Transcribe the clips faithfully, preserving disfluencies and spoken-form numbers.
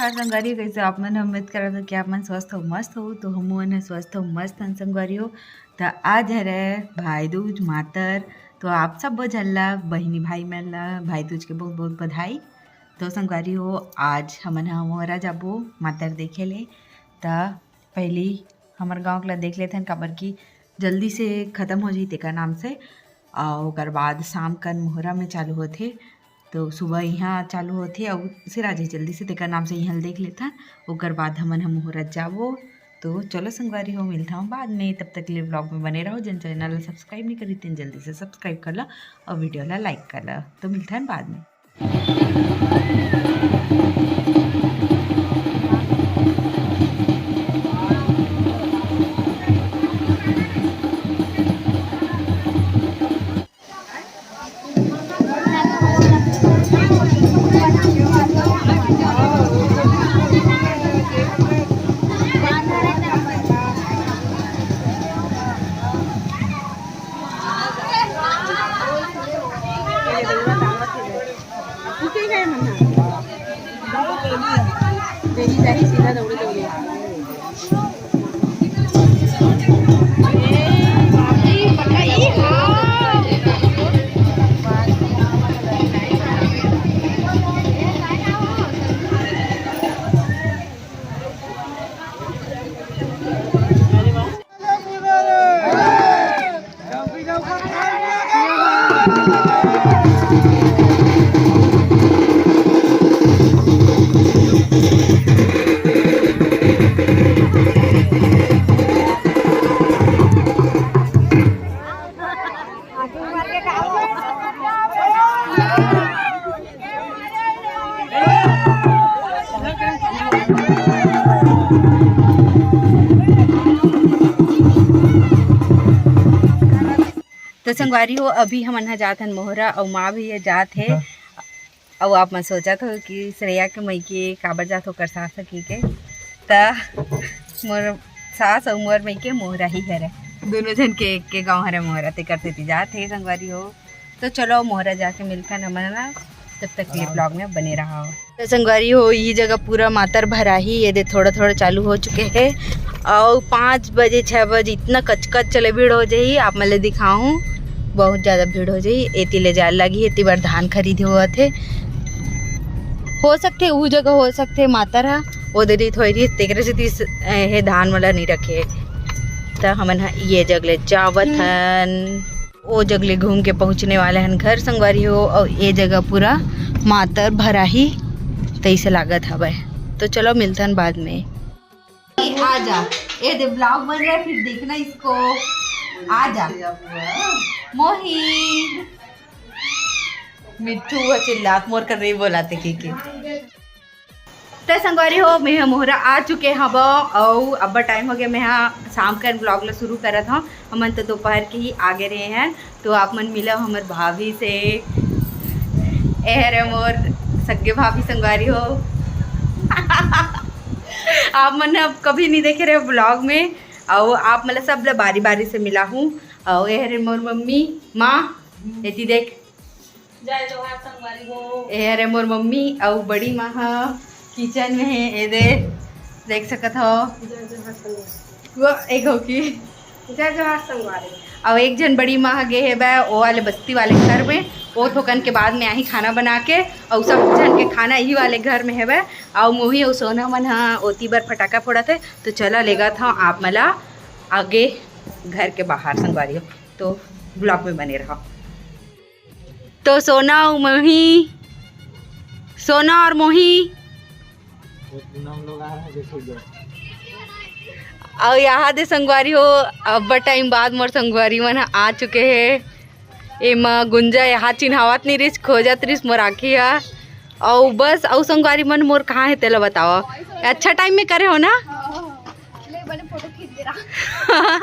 नमस्कार संगवारी, कैसे आप मन? उम्मीद करत हो कि आप मन स्वस्थ हो, मस्त हो। तो हमू मन ह स्वस्थ हो, मस्त हन संगवारी हो। त आज हरे भाई दूज मातर, तो आप सब झन ला, बहिनी भाई मन ला भाई दूज के बहुत बहुत बधाई। तो संगवारी हो, आज हमन ह मोहरा जाबो मातर देखे ले। त पहली हमर गांव के ला देख लेथन, काबर कि जल्दी से खत्म हो जाही तेकर नाम से। अउ ओकर बाद शाम कन मोहरा में चालू होथे, तो सुबह इहाँ चालू होथे अउ सिरा जाही जल्दी से, तेकर नाम से इहाँ ल देख लेथन। ओकर बाद हमन ह मोहरा जाबो। तो चलो संगवारी हो, मिलथन बाद में। तब तक के लिए vlog में बने रहो। जेन channel ला subscribe नहीं करी तेन जल्दी से subscribe कर ला अउ video ला like कर ला। तो मिलथन बाद में। तो संगवारी हो, अभी हमन ह जात हन मोहरा अउ माँ भी ये जात हे। अउ आप मन सोचत हो कि श्रेया के मइके काबर जात हो, ओकर सास ह कहिके। त मोर सास अउ मोर मइके मोहरा ही हरे, दोनों झन के एक के गाँव हरे मोहरा, तेकर सेती जात हे संगवारी हो। तो चलो मोहरा जाके मिलथन हमन ह, तब तक के लिए vlog में बने रहो। तो संगवारी हो, ये जगह पूरा मातर भराही, ये दे थोड़ा थोड़ा चालू हो चुके हे। अउ पाँच बजे छः बजे इतना कचकच चले भीड़ हो जाही, आप मन ले दिखाहूँ, बहुत ज़्यादा भीड़ हो जाही। एती ले जाए लागी, एती बर धान खरीदे होवत हे। हो सकथे ऊ जगह हो सकथे मातर ह, ओ दे रही थोड़ी रही, तेकरे सेती स-, ए, हे धान वाला नहीं रखे। त हमन ह ये जगह ले जावत हन। ओ जग ले घूम के पहुँचने वाले हन घर संगवारी हो, अउ ए जगह पूरा मातर भराही तइसे लागत हवय। तो चलो मिलथन बाद में। आ जा, ये दे vlog बन रहा है, फिर देखना इसको। आ जा मोही, मिट्ठू ह चिल्लात मोर कर रही बोलाते की की। त संगवारी हो, मैं ह मोहरा आ चुके हव अउ अब्बड़ टाइम हो गया मैं ह शाम के vlog ला शुरू करत हव। हमन तो दोपहर के ही आगे रहे हैं, तो आप मन मिलो हमर भाभी से। ए हरे मोर सग्गे भाभी संगवारी हो। आप मन अब कभी नहीं देखे रहे vlog में, अउ आप मन ला सब ला बारी बारी से मिला हूँ। अउ ए हरे मोर मम्मी माँ, एती देख, जय जोहार संगवारी हो। ए हरे मोर मम्मी अउ बड़ी माँ ह किचन में हे, ए दे देख सकत हो। जय जोहार संगवारी। वो एक हो की। जय जोहार संगवारी। अउ एक झन बड़ी माँ ह गे हेबे ओ वाले बस्ती वाले घर में, ओ थोकन के बाद में आही खाना बना के, अउ सब झन के खाना यही वाले घर में हेबे। अउ मोही अउ सोना मन ह ओती बर फटाका फोड़त हे, तो चला लेगत हव आप मन ला आगे घर के बाहर संगवारी हो, तो vlog में बने रहो। तो सोना अउ मोही, सोना और मोही। अउ यहाँ दे संगवारी हो, अब्बड़ टाइम बाद मोर संगवारी मन ह आ चुके हे। एमा गुंजा यहाँ चिन्हावत नहीं रिस, खोजत रिस मोर आँखी ह। अउ बस, अउ संगवारी मन मोर कहाँ हे तेला बताओ। अच्छा टाइम में करे हो ना? ले, बने फोटो खींच दे रहा।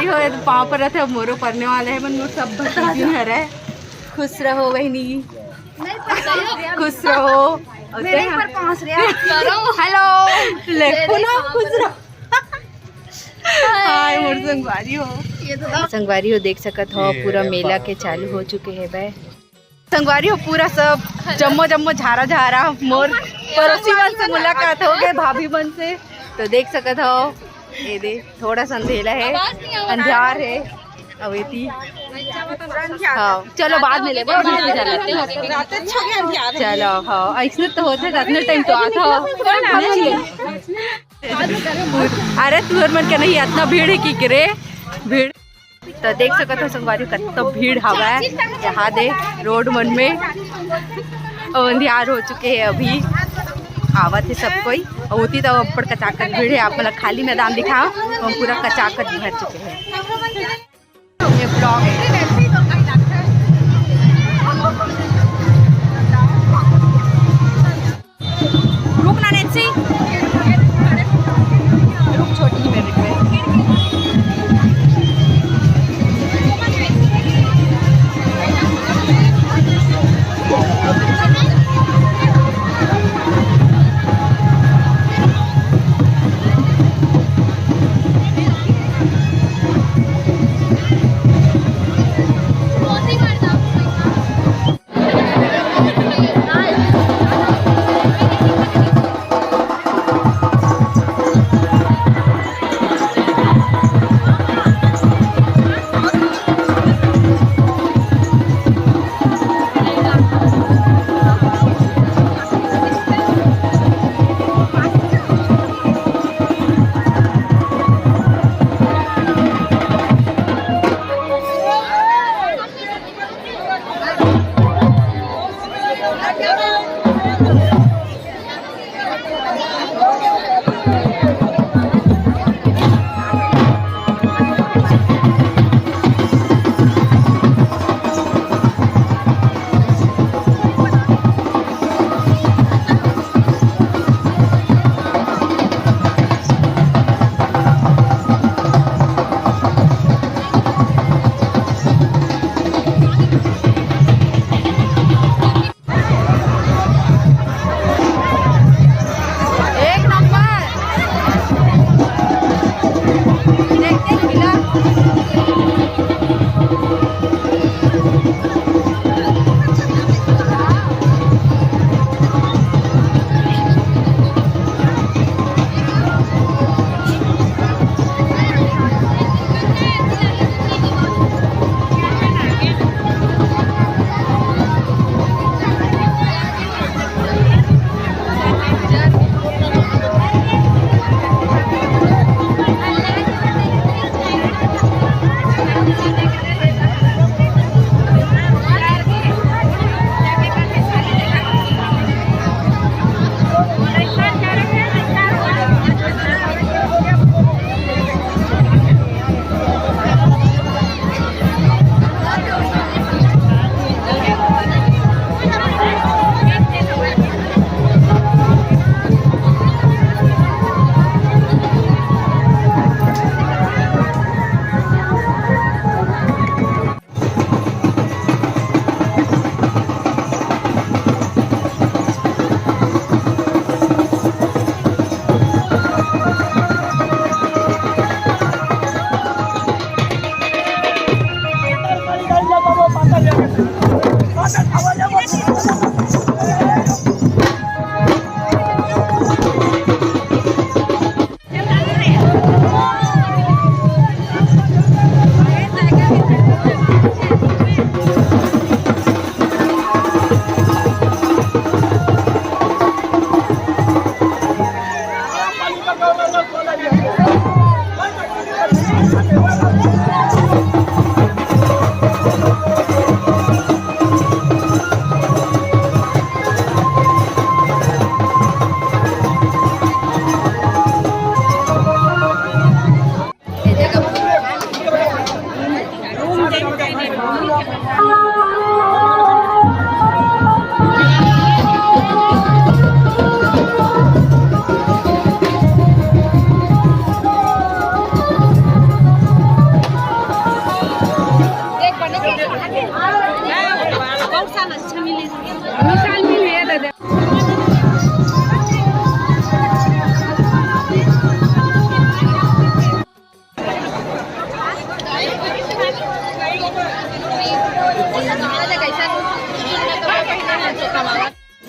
हो, ये तो पाँव पर रहते, अब मोरो परने वाले हैं, मन मोर सब भतीजिन हरे। खुश रहो बहनी, नहीं पर खुश रहो। मेरे पर पहुंच रहे हैं। हेलो, ले, खुश रहो। हाय मोर संगवारी हो। ये तो संगवारी हो, देख सकत हो, ये पूरा मेला के चालू हो चुके हे बे। संगवारी हो, पूरा सब जम्मो जम्मो झारा झारा मोर पड़ोसी मन से मुलाकात हो गए, भाभी मन से। तो देख सकत हो, ये दे, थोड़ा सा अंधेरा है, अंधियार है। अब एती, हाँ, चलो बाद में लेबो, अभी ले जा लेते हैं। चलो, हाँ, ऐसने तो होथे, अतने टाइम तो आत हो। अरे तुहर मन के नहीं, अतना भीड़ है कि करे भीड़। तो देख सकत हो संगवारी, कत्तो भीड़ हवय यहाँ दे रोड मन में। अउ अंधियार हो चुके हैं अभी, आवत है सब कोई। अउ ओती तो अब्बड़ कचाकच भीड़ है, आप मन ला खाली मैदान दिखाओ, हम पूरा कचाकच भर चुके हैं। ये ब्लॉग है। रुक ना नैन्सी, रुक छोटी, मैं रुक।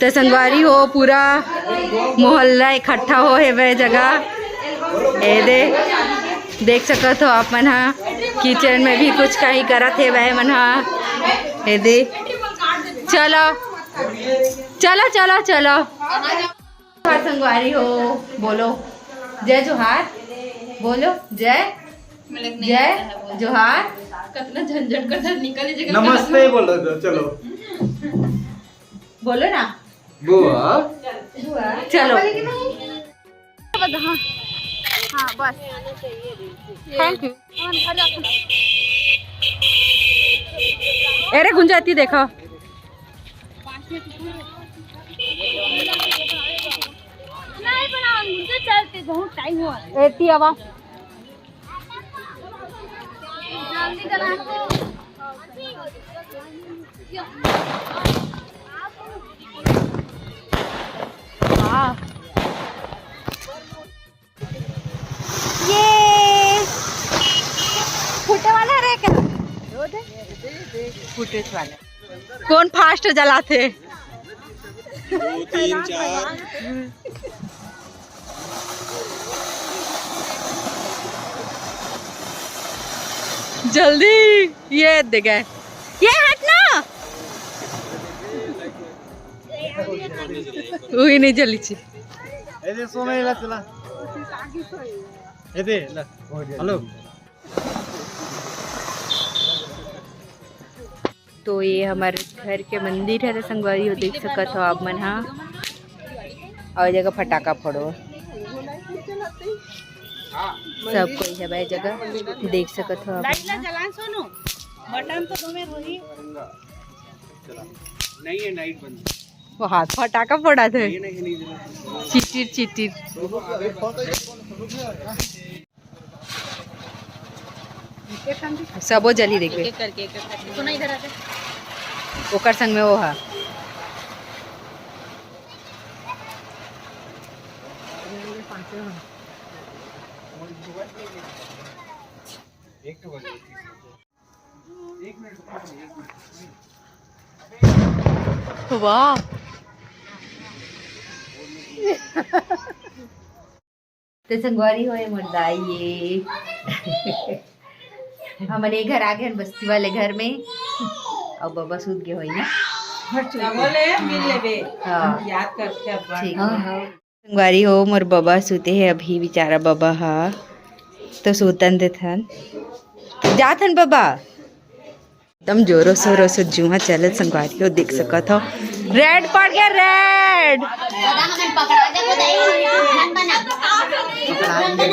तो संगवारी हो, पूरा मोहल्ला इकट्ठा हो हेवय जगह। ए दे, देख सकत हो आप मन हा, किचन में भी कुछ कहीं करत हेवय मन हा। ए दे, चलो, चलो, चलो, चलो। हाँ, संगवारी हो, बोलो जय जोहार, बोलो जय, जय जोहार। कितना झंझट कर निकल ही जगह नमस्ते बोल रहे थे, चलो। बोलो ना। बुआ। चलो। हाँ, हाँ, बस। Thank you। अरे गुंजाती देखो। नहीं बनाओ, मुझे चलते बहुत टाइम हुआ। एती आवा। जल्दी करा। वाह। ये फूटे वाला रे क्या? फुटेज वाला। कौन फास्ट जलाथे? दो, तीन, चार। जल्दी, ये दे गए। ये हट ना। वही नहीं जली छी। ए दे, सोना इला चला। ए दे, ला। हेलो। तो ये हमर घर के मंदिर हरे संगवारी हो, देख सकत हो आप मन हा। और जगह फटाका फोड़ो, सब कोई है भाई जगह, देख सकत हो आप मन हा। बटन तो दो में वही। नहीं है, नाइट बंद। वो हाथ फटाका फोड़ा थे। ये नहीं, नहीं, नहीं। चिटिर चिटिर। सबो जली देखबे। एक एक करके, एक एक करके। सुना इधर आके। ओकर संग में वो हा। वाह। ते संगवारी हो, ये मोर दाई ये। हमन ये घर आ गए हन बस्ती वाले घर में। अब बबा सूत गए होई ना। बोले, मिल लेबे। हाँ। याद करके अब बात। ठीक है। हाँ, हाँ। संगवारी हो, मोर बबा सुते हे अभी, बेचारा बबा हा, तो सुतन देथन। जाथन बबा। एकदम जोरों शोरों से जुआ चलत संगवारी हो, देख सकत हो। रेड पड़ गया, रेड।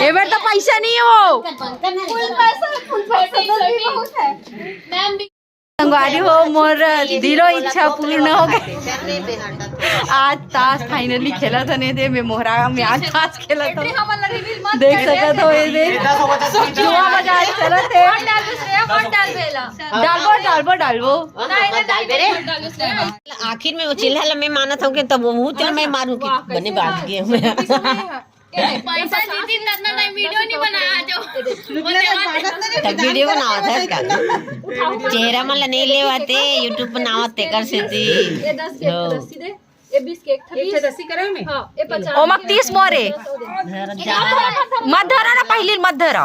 एबर तो पैसा नहीं है वो। संगवारी हो, मोर दिलो इच्छा पूर्ण हो गए। आज ताश finally खेलत हन, दे मैं मोहरा में आज ताश खेलत हन। देख सकत हो ये दे। जुआ बाजार चलत हे। डालबो, डालबो, डालबो। आखिर में वो चिल्हा ल मैं मानत हूँ कि तब वो मुँह चल मैं मारूँ कि बने बात गए मैं। पैसा जीती, इतना टाइम वीडियो नहीं बनाया जो। तब वीडियो बनावा था इसका। चेहरा मन ला नहीं लेवाते, YouTube बनावत तेकर सेती। ये दस के एक रस्सी दे, ये बीस के एक था, एक बीस। रस्सी करे में? हाँ, ये पचास। ओमक तीस मोरे। मत धरा ना, पहली मत धरा।